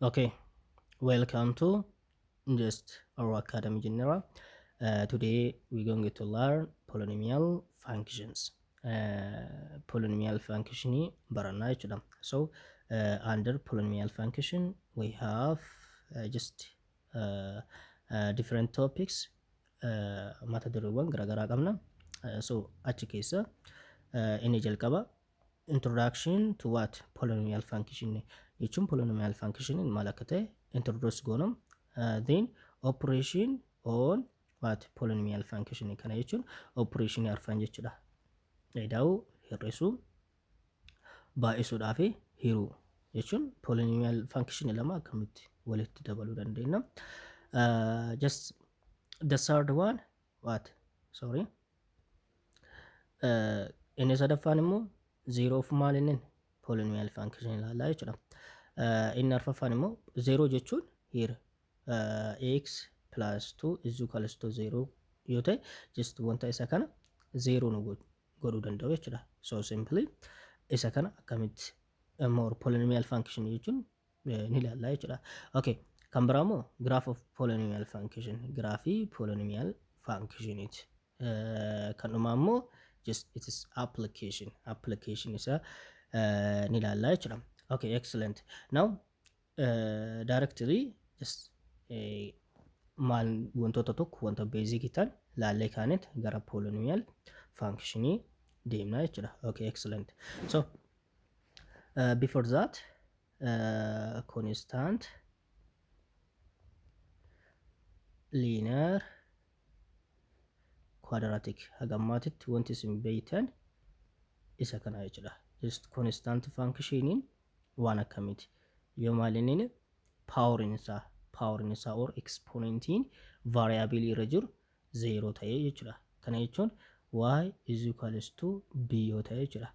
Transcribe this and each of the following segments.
Okay, welcome to just our Academy General. Today we're going to learn polynomial functions. Polynomial function barannaa jechuudha. So under polynomial function we have just different topics, mata dureewwan garaagaraa qabna. So achi keessa inni jalqaba introduction to what polynomial function jechuun, polynomial function maal akka ta'e introduce goonam. Then operation on what polynomial function, kana jechuun operation arfan jechuudha. Ida'uu, hir'isuu, baay'isuudhaa fi hiruu jechuun polynomial function lama akkamitti walitti dabaluu dandeenya. Just the third one, what, sorry, inni sadaffaan immoo zero of maal inni polynomial function ilaallaa jechuudha. Inni arfaffaan immoo zero jechuun here x plus 2 is equals to 0 yoo ta'e, just wanta isa kana zero nu godhuu danda'u jechuudha. So simply isa kana akkamitti more polynomial function jechuun ni ilaallaa jechuudha. Okay, kan biraa immoo graph of polynomial function, graafii polynomial functioniiti. Kan dhumaa immoo just it is application, application isa ni ilaallaa jechuudha. Okay, excellent. Now directly just maal wantoota tokko wanta basic ta'an laallee kaanet gara polynomial functionii deemna jechuudha. Okay, excellent. So before that, constant, linear, quadratic, hagammaatitti wanti isin beeytan isa kana jechuudha. Just constant functioniin waan akkamiiti? Yoo maal inni poweriin isaa or exponentiin variable irra jiru zero ta'ee jechuudha. Kana jechuun y is equals to b yoo ta'e jechuudha.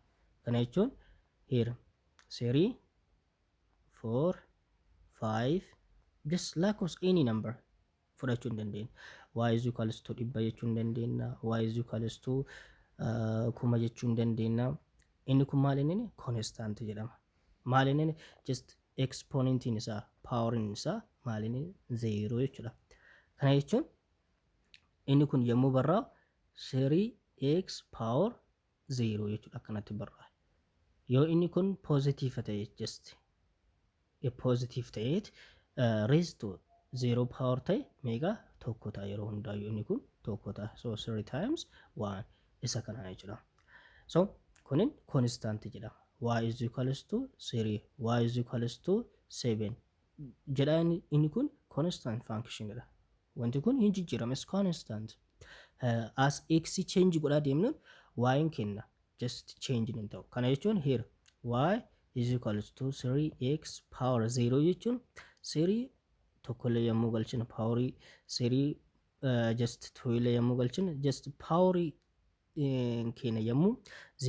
Kana jechuun here 3, 4, 5, just lakkoofsa any number fudhachuu hin dandeenya. Y is equals to 100 jechuu hin dandeenya. Y is equals to 1000 jechuu hin dandeenya. Inni kun maal inni constant jedhama. Maal inni just exponentiin isaa, poweriin isaa maal inni zero jechuudha. Kana jechuun inni kun yommuu barraa'u 3x power 0 jechuudha, akkanatti barraa'a. Yoo inni kun positive ta'e, just positive ta'eet raised to 0 power ta'e meeqa? Tokko ta'a. Yeroo hundaayyuu inni kun tokko ta'a. So 3 times 1 isa kana jechuudha. So kunin constant jedhama. Y is equals to 3, y is equals to 7 jedha. Inni kun constant function dha. Wanti kun hin jijjiirames, constant. As x change godhaa deemnuun y kenna just change hin ta'u. Kana jechuun here y is equals to 3x power 0 jechuun 3 tokkollee yommuu galchinu, powerii 3, just 2 illee yommuu galchinu, just powerii keenya yommuu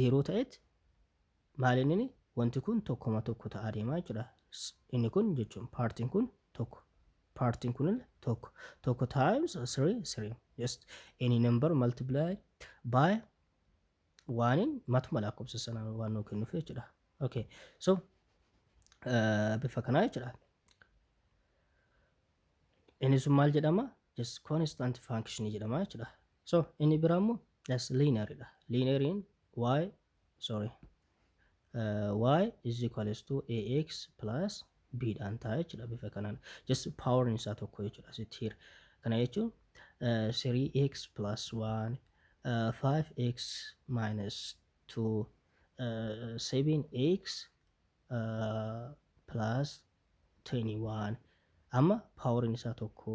0 ta'etti maal inni wanti kun tokkoma tokko ta'aa deemaa jechuudha. Inni kun jechuun partiin kun tokko, partiin kun tokko, tokko times 3, 3, just any number multiply by oneiin matuma lakkoofsa sana waan nuu kennuuf jechuudha. Okay, so bifa kanaa jechuudha. Inni sun maal jedhama? Just constant function jedhama jechuudha. So inni biraa immoo just linear dha. Lineariin y, sorry, y is equals to ax plus b dhaan ta'a jechuudha bifa kanaan. Just power isaa tokko jechuudha asitti here. Kana jechuun 3x plus 1, 5x minus 2, 7x plus 21. Amma poweriin isaa tokko,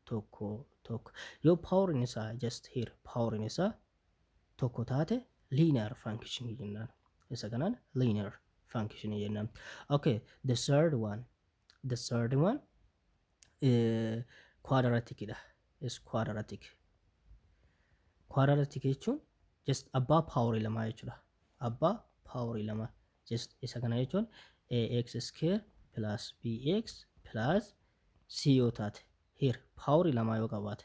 tokko, tokko. Yoo poweriin isaa just here poweriin isaa tokko taate linear function jennaan. Isa kanaan linear function jennaan. Okay, the third one quadratic dha, is quadratic. Quadratic jechuun just abbaa powerii lamaa jechuudha. Abbaa powerii lama, just isa kana jechuun ax square plus bx plus c yoo taate, here powerii lamaa yoo qabaate,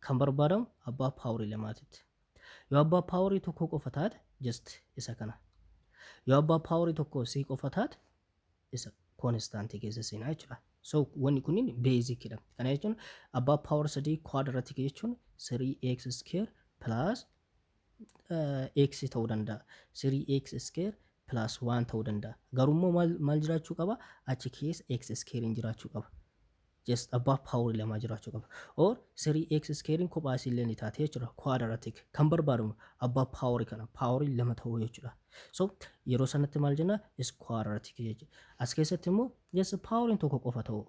kan barbaadamu abbaa powerii lamaatitti. Yoo abbaa powerii tokko qofa taate just isa kana. Yoo abbaa powerii tokko c qofa taate isa Constantii keessa seenaa jechuudha. So wanni kunniin basicidha. Kana jechuun abbaa power sadii quadratic jechuun 3x square plus x ta'uu danda'a. 3x square plus 1 ta'uu danda'a. Garuu immoo maal jiraachuu qaba? Achi keessa x square jiraachuu qaba. Just abbaa power lamaa jiraachuu qaba. Or 3x square kophaa isillee ni taate jechuudha. Quadratic kan barbaadamu abbaa power kana power lama ta'uu jechuudha. So yeroo sanatti maal jenna? Is quadratic jechuudha. As keessatti immoo just poweriin tokko qofa ta'u.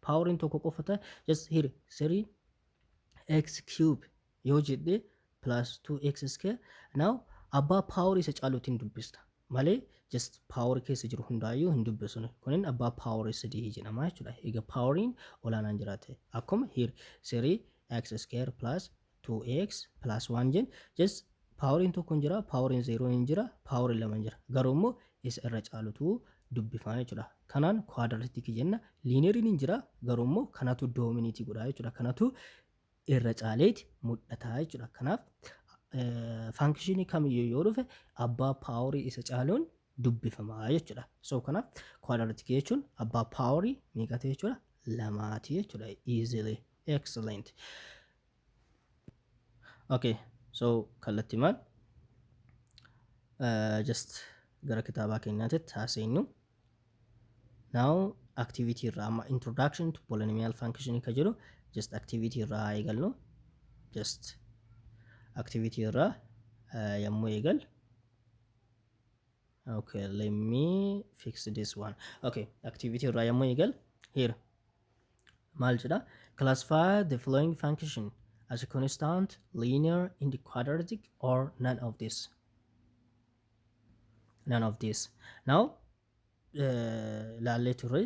Poweriin tokko qofa ta'e, just here 3x cube yoo jedhe plus 2x square, now abbaa power isa caaluutiin dubbista malee just power keessa jiru hundaayyuu hin dubbisu. Kunin abbaa power sadii jedhama jechuudha. Egaa poweriin olaanaan jiraate akkuma here 3x square plus 2x plus 1 jen, just poweriin tokko hin jira, poweriin 0 hin jira, poweriin lama hin jira, garuu immoo isa irra caalutu dubbifama jechuudha. Kanaan quadratic jenna. Lineariin hin jira, garuu immoo kanatu dominate godha jechuudha. Kanatu irra caaleeti mul'ata jechuudha. Kanaaf functionii kamiyyuu yoo dhufe abbaa powerii isa caaluun dubbifamaa jechuudha. So kanaaf quadratic jechuun abbaa powerii meeqati jechuudha? Lamaati jechuudha. Easily. Excellent. Okay, so kallattii maal? Just gara kitaabaa keenyaatitti haaseenyu. Now activity irraa amma introduction to polynomial function ka jedhu just activity irraa haa eegallu. Just activity irraa yommuu eegal, okay, let me fix this one. Okay, activity irraa yommuu eegal, here maal jedha? Classify the following function as a constant, linear and quadratic or none of this. None of this. Now laallee turre,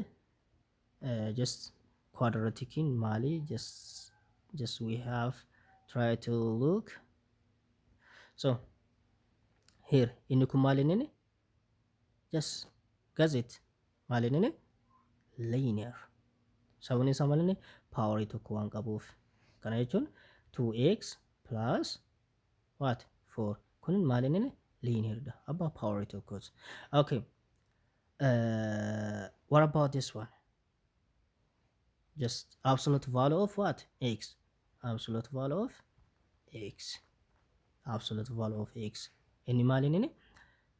just quadraticin maali? Just we have try to look. So here inni kun maal inni? Just guess it. Maal inni? Linear. Sababni isaa maal inni? Powerii tokko waan qabuuf. Kana jechuun 2x plus what? 4. Kun maal inni? Linear dha, abbaa powerii tokkooti. Okay, what about this one? Just absolute value of what? X. Absolute value of x, absolute value of x, inni maal inni?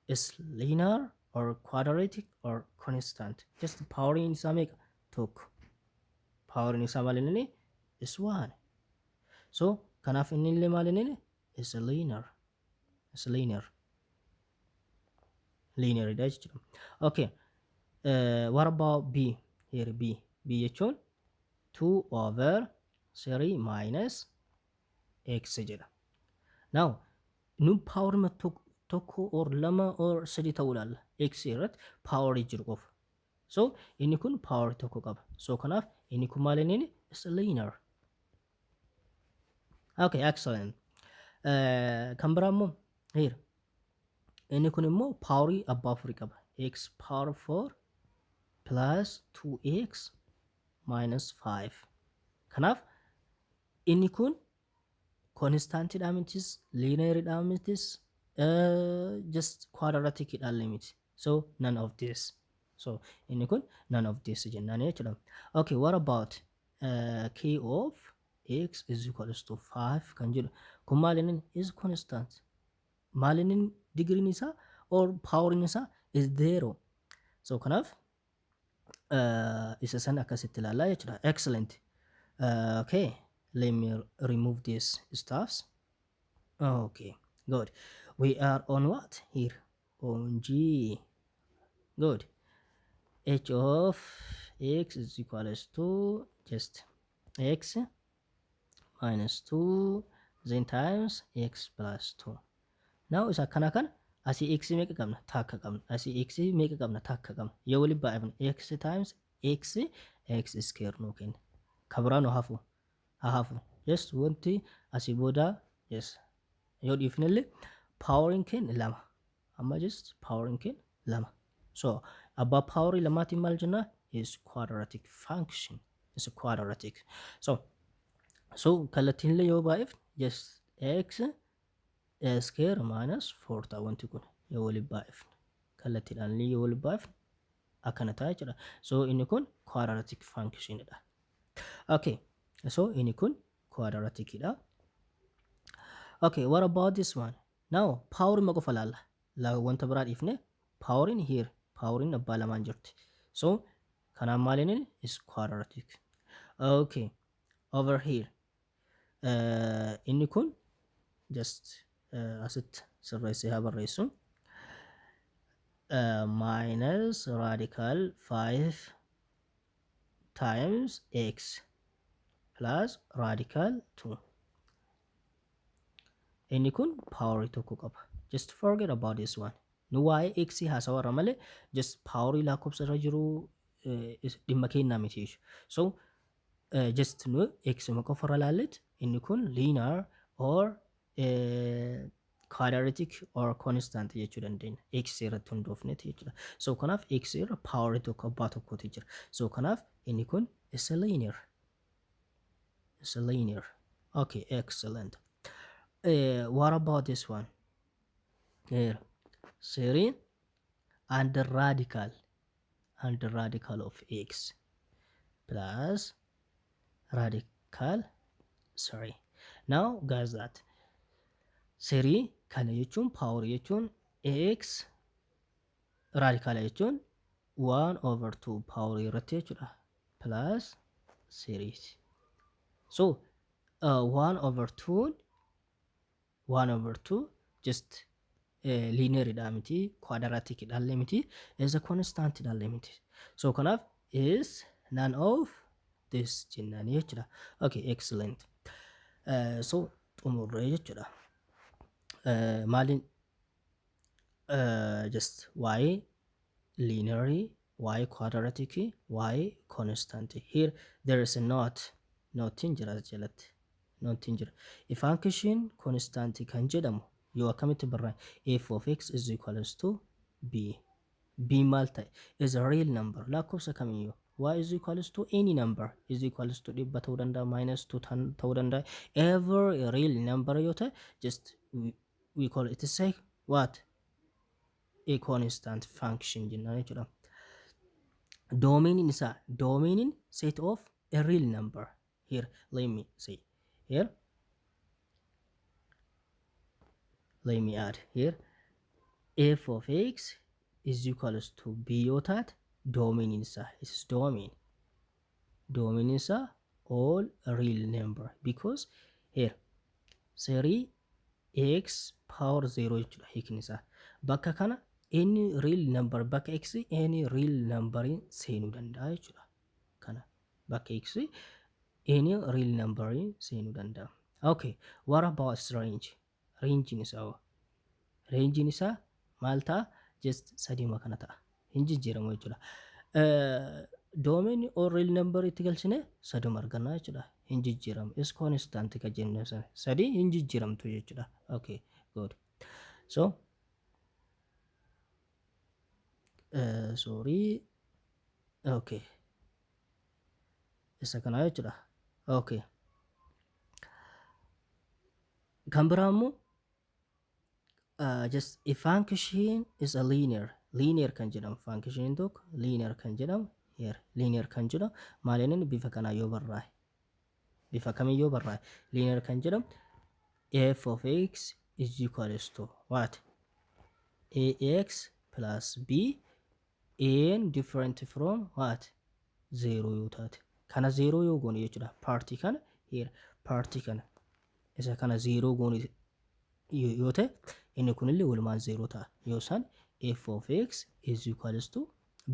Is linear or quadratic or constant? Just powering isaa meeqa? Tokko. Powering isaa maal inni? Is one. So kanaaf inni illee maal inni? Is linear. Is linear, linear dha jechuudha. Okay, what about b here? B, b jechuun 2 over 3 minus x jedha. Now nu power tokko or lama or sadi ta'uu ilaalla. X irratti power jiru qofa. So inni kun power tokko qaba. So kanaaf inni kun maal inni? Is linear. Okay, excellent. Kan biraa immoo here inni kun immoo powerii abbaa afurii qaba. X power 4 plus 2x minus 5. Kanaaf inni kun constantiidhaa mitis, lineariidhaa mitis, just quadraticidhaan miti. So none of this. So inni kun none of this jennaan jechuudha. Okay, what about k of x is equals to 5 kan jedhu kun maal inni? Is constant. Maal inni? Digriin isaa or poweriin isaa is zero. So kanaaf isa san akkasitti ilaalaa jechuudha. Excellent. Okay, let me remove these stuffs. Okay, good. We are on what here? On G. Good. H of x is equals to just x minus 2 then times x plus 2. Now isa akkana kana asii x meeqa qabna? Takka qabna. Asii x meeqa qabna? Takka qabna. Yoo waliin baay'ifne x times x, x square nuu kenna. Ka biraa nu hafu haa hafu. Just wanti asii booda yes yoo dhiifnellee poweriin keenya lama. Amma just poweriin keenya lama. So abbaa powerii lamaatiin maal jennaa? Is quadratic function. Is quadratic. So kallattiinillee yoo baay'ifne just x square minus 4 ta'a wanti kun yoo waliin baay'ifne. Kallattiidhaan illee yoo waliin baay'ifne Akkana ta'a jechuudha. So inni kun quadratic function dha. Okay. So inni kun quadratic dha. Okay, what about this one? Now power ma qofa laalla. La wanta biraa dhiifne poweriin here, poweriin abbaa lamaan jirti. So kanaaf maal inni is quadratic. Okay, over here. Inni kun just asitti sirreessee haa barreessu. Minus radical 5 times x plus radical 2. Inni kun powerii tokko qaba. Just forget about this one. Nu waa'ee x haasawarra malee just powerii lakkoofsa irra jiru dhimma kennaa miti jechuudha. So just nu x ma qofa irra laallet inni kun linear or quadratic or constant jechuu dandeenya. X irratti hundoofneeti jechuudha. So kanaaf x irra powerii tokko abbaa tokkotu jira. So kanaaf inni kun is a linear. Is a linear. Okay, excellent. What about this one? Here, three and the radical of x plus radical, sorry. Now guys, that three kana jechuun power jechuun x radical jechuun 1 over 2 power irratti jechuudha plus 3. So 1 over 2 1 over 2 just linear dha miti, quadratic dha miti, is a constant dha miti. So kanaaf is none of this jennaan jechuudha. Okay, excellent. So xumurree jechuudha. Maaliin just waa'ee linear, waa'ee quadratic, waa'ee constant. Here there is a not, notiin jira jalatti. Notiin jira. If function constant kan jedhamu yoo akkamitti barraa f of x is equals to b. B maal ta'e is a real number lakkoofsa kamiyyuu y is equals to any number is equals to 100 ta'uu danda'a, minus 2 ta'uu danda'a, every real number yoo ta'e just we call it say what a constant function jennaan jechuudha. Domainiin isaa domainiin set of a real number. Here let me see, here let me add here f of x is equals to b yoo taate domainiin isaa is domain, domainiin isaa all real number because here 3 x power 0 jechuudha hiikni isaa. Bakka kana any real number bakka x any real number seenuu danda'a jechuudha. Kana bakka x any real number seenuu danda'a. Okay, what about range? Rangein isaa hoo? Rangein isaa maal ta'a? Just sadiima kana ta'a. Hin jijjiiramu jechuudha. Domain or real number itti galchine saduma arganna jechuudha. Hin jijjiiramu. Is constant ka jennu sana. Sadii hin jijjiiramtu jechuudha. Okay, good. So sorry. Okay. Isa kana jechuudha. Okay. Kan biraa immoo just a function is a linear, linear kan jedhamu function tokko linear kan jedhamu here linear kan jedhamu maal inni bifa kanaa yoo barraa'e bifa kamiin yoo barraa'e linear kan jedhamu f of x is equals to what ax plus b n different from what 0 yoo taate kana 0 yoo goone jechuudha. Partii kana here partii kana isa kana 0 goone yoo ta'e inni kunillee walumaan 0 ta'a yoo san f of x is equals to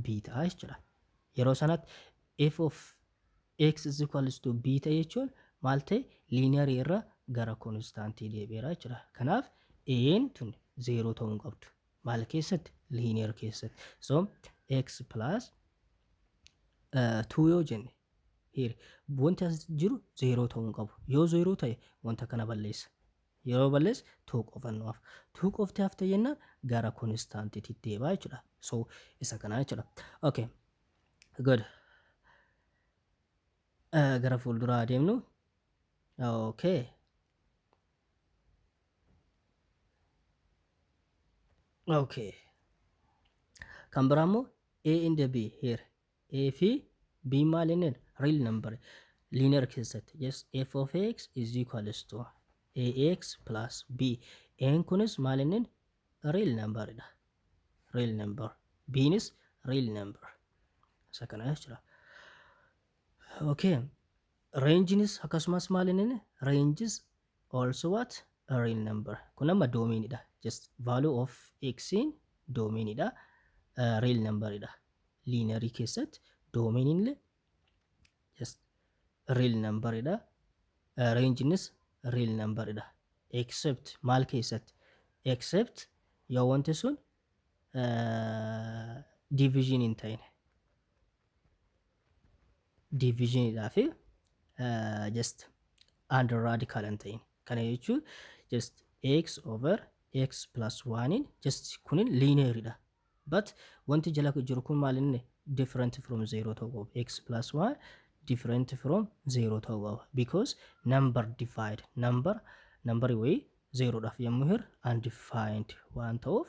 b ta'a jechuudha. Yeroo sanatti f of x is equals to b ta'e jechuun maal ta'e linear irra gara konstaantii deebi'eera jechuudha. Kanaaf n tun 0 ta'uu hin qabdu. Maal keessatti? Linear keessatti. So x plus 2 yoo jenne here wanti as jiru 0 ta'uu hin qabu. Yoo 0 ta'e wanta kana balleessa. Yeroo balleessu 2 qofa nu hafa. 2 qofti hafte jennaan gara konstaantiitti deebi'a jechuudha. So isa kana jechuudha. Okay. Good. Gara fuulduraa adeemnu. Okay. Okay. Kan biraa immoo A and B here, A fi B maal inni? Real number. Linear keessatti just f of x is equals to ax plus b. N kunis maal inni? Real number dha. Real number. B nis real number. Isa kana jechuudha. Okay. Rangenis akkasumas maal inni? Ranges also what? A real number. Kun amma domainidha. Just value of x in domainidha. Real numberidha. Linearii keessatti domainiin illee just real numberidha. Rangenis real numberidha. Except maal keessatti? Except yoo wanti sun division hin ta'in. Divisionidhaa fi just under radical hin ta'in. Kana jechuun just x over x plus 1 in just kunin linearidha. But wanti jala jiru kun maal inni? Different from 0 ta'uu qaba. X plus 1 different from 0 ta'uu qaba. Because number divide number, number wayii 0 dhaaf yommuu hiru undefined waan ta'uuf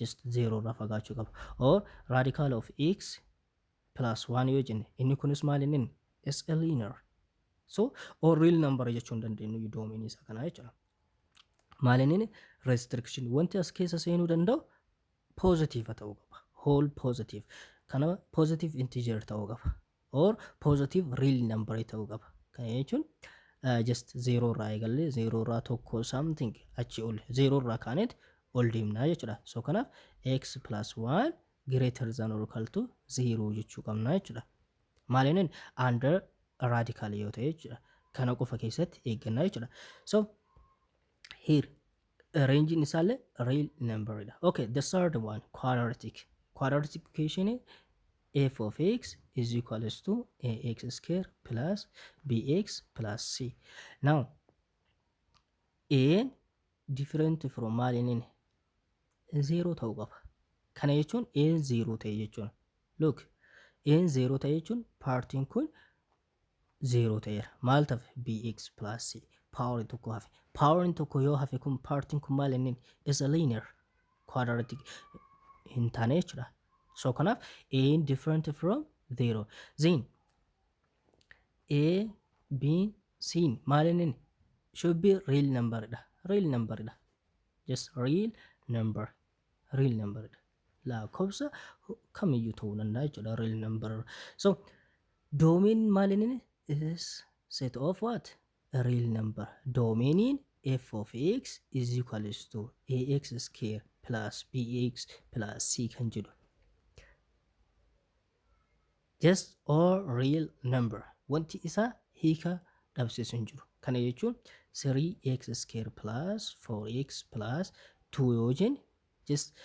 just 0 irraa fagaachuu qaba. Or radical of x plus 1 yoo jenne, inni kunis maal inni? Is a linear. So or real number jechuu hin dandeenyu domain isa kanaa jechuudha. Maal inni restriction? Wanti as keessa seenuu danda'u positive ta'uu qaba. Whole positive. Kana positive integer ta'uu qaba. Or positive real number ta'uu qaba. Kana jechuun just zero irraa eegallee, zero irraa tokko, something achi ol, zero irraa kaaneet ol deemnaa jechuudha. So kanaaf x plus 1 greater than or equal to 0 jechuu qabna jechuudha. Maal inni? Under radical yoo ta'e jechuudha. Kana qofa keessatti eeggannaa jechuudha. So here rangein isaallee real number dha. Okay, the third one, quadratic. Quadratic equation, f of x is equals to ax square plus bx plus c. Now a different from maal inni? Zero ta'uu qaba. Kana jechuun a zero ta'e jechuudha. Look, a zero ta'e jechuun partiin kun zero ta'eera. Maal tafe? Bx plus c. Power tokko hafe. Power tokko yoo hafe kun partiin kun maal inni? Is a linear quadratic hin taane jechuudha. So kanaaf a different from zero. Then a, b, c maal inni? Should be real number dha. Real number dha. Just real number. Real number dha. Lakkoofsa kamiyyuu ta'uu danda'a jechuudha real number. So domain maal inni? Is set of what? A real number. Domainiin f of x is equals to ax square plus bx plus c kan jedhu. Just all real number. Wanti isa hiika dhabsiisu hin jiru. Kana jechuun 3x square plus 4x plus 2 yoo jenne, just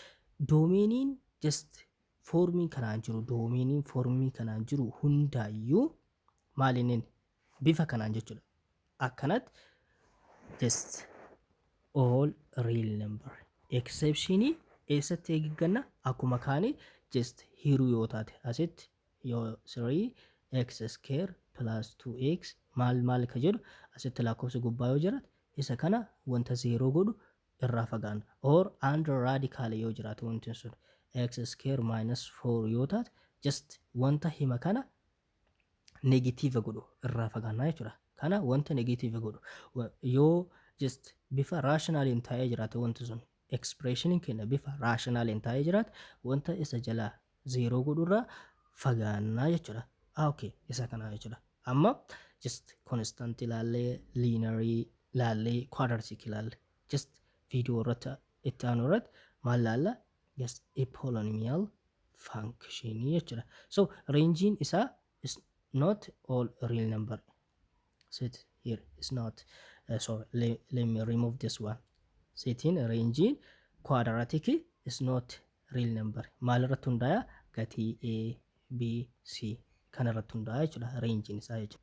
domainiin just formii kanaan jiru, domainiin formii kanaan jiru hundaayyuu maal inni? Bifa kanaan jechuudha. Akkanatti just all real number. Exceptionii eessatti eegganna? Akkuma kaanii just hiruu yoo taate, asitti yoo 3x square plus 2x maal maal ka jedhu asitti lakkoofsa gubbaa yoo jiraate, isa kana wanta zero godhu irraa fagaanna. Or under radical yoo jiraate, wanti sun x square minus 4 yoo taate, just wanta hima kana negative godhu irraa fagaannaa jechuudha. Kana wanta negative godhu yoo just bifa rationaliin taa'ee jiraate, wanti sun expressioniin keenya bifa rationaliin taa'ee jiraate, wanta isa jalaa zero godhu irraa fagaannaa jechuudha. Ah, okay, isa kana jechuudha. Amma just constant ilaallee, linearii ilaallee, quadratic ilaalle. Just viidiyoo irratti itti aanu irratti maal laalla? Just a polynomial function jechuudha. So rangein isaa is not all real number. Set here is not sorry, let me remove this one. Setiin rangein quadratic is not real number. Maal irratti hundaa'a? Gatii a, b, c kana irratti hundaa'a jechuudha rangein isaa jechuudha.